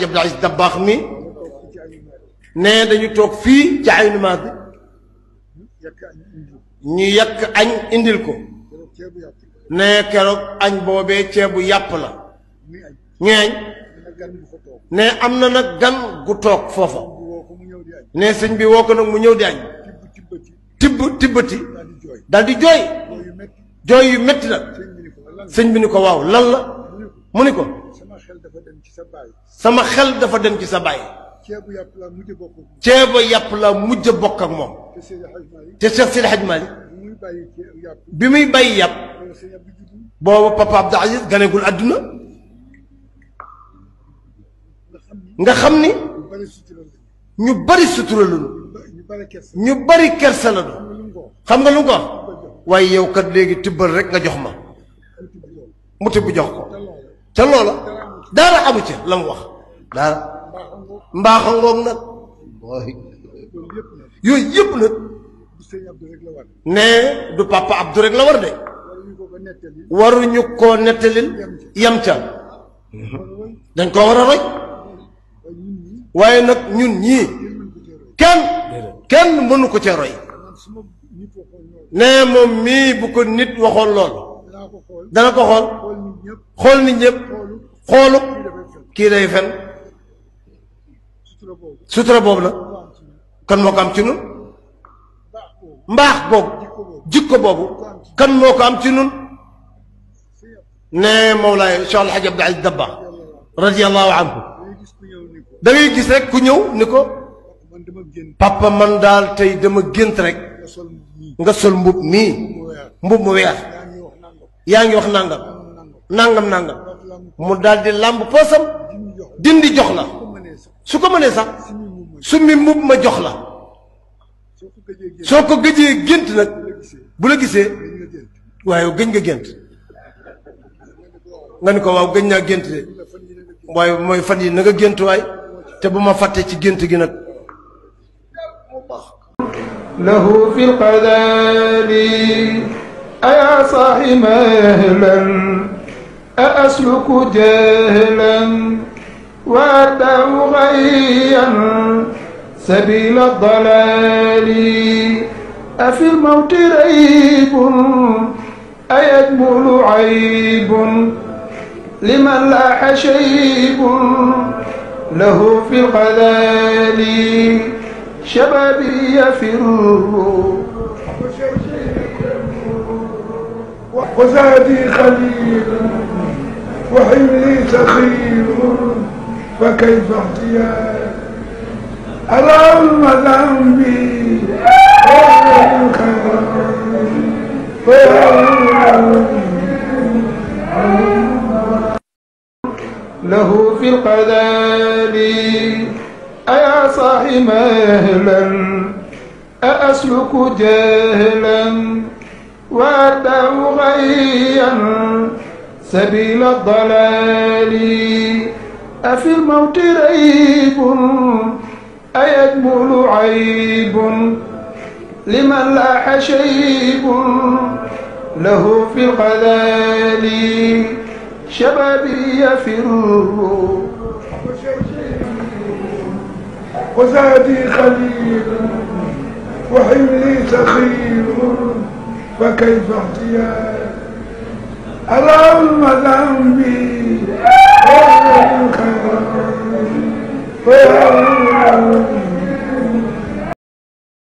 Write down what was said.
Hadj Abdou Aziz Dabakh mi ne dañu toog fii ci Aynu Maadi ñu yàq añ indil ko ne keroog añ boobee ceebu yàpp la ñu añ ne am na nag gan gu toog foofa ne sëñ bi woo ko nag mu ñëw di añ tibbati dal di jooy jooy yu métti nag sëñ bi ni ko waaw lan la mu ni ko sama xel dafa dem ci sa baay ceebu yàpp la mujj a bokk ak moom te Cheikh Seydi Hadj Malick bi muy bàyyi yàpp booba papa Abdou Aziz ganegul àdduna nga xam ni ñu bari sutura la ñu bari kersa la du xam nga lu ko wax waaye yow kat léegi tibbal rek nga jox ma mu tibb jox ko ca loola daara amu ca la mu wax daara mbaaxa ngoog nag yooyu yëpp nag ne du papa Abdou rek la war de waruñu koo nettalil yam ca dañ ko war a roy waaye nag ñun ñii kenn mënu ko ca roy ne moom mii bu ko nit waxoon lool dana ko xool nit ñëpp xoolu kii day fen sutura boobu nag kan moo ko am ci nun mbaax boobu jikko boobu kan moo ko am ci nun ne Mawlaay Cheikh El Hadj Abdou Aziz Dabakh radiyallahu anhu da ngay gis rek ku ñëw ni ko papa man daal tey dama gént rek nga sol mbub mii mbub mu weex yaa ngi wax nangam mu daal di làmb poosam dindi jox la su ko mënee sax su mi mbub ma jox la soo ko gëjee gént nag bu la gisee waaye gëj nga gént nga ni ko waaw gëj naa gént de waaye mooy fan yi na nga gént waay te bu ma fàtte ci gént gi nag lahu fi lqadali aya saahi mahlan a asluku jahlan wa adaw ghayyan sabila dalali afi lmawti raybun ayajmulu aybun liman laaha shaybun lahu fi lqadali shababi yafirru وزادي خليل وحملي سخير فكيف احتياج أرام ذنبي له في القذال أيا صاحي مهلا أأسلك جهلا وأدع غيا سبيل الضلال أفي الموت ريب أيجمل عيب لمن لاح شيب له في القذال شبابي يفر وزادي خليل وحملي سخير فكيف احتياج أرام ذنبي ويا الخير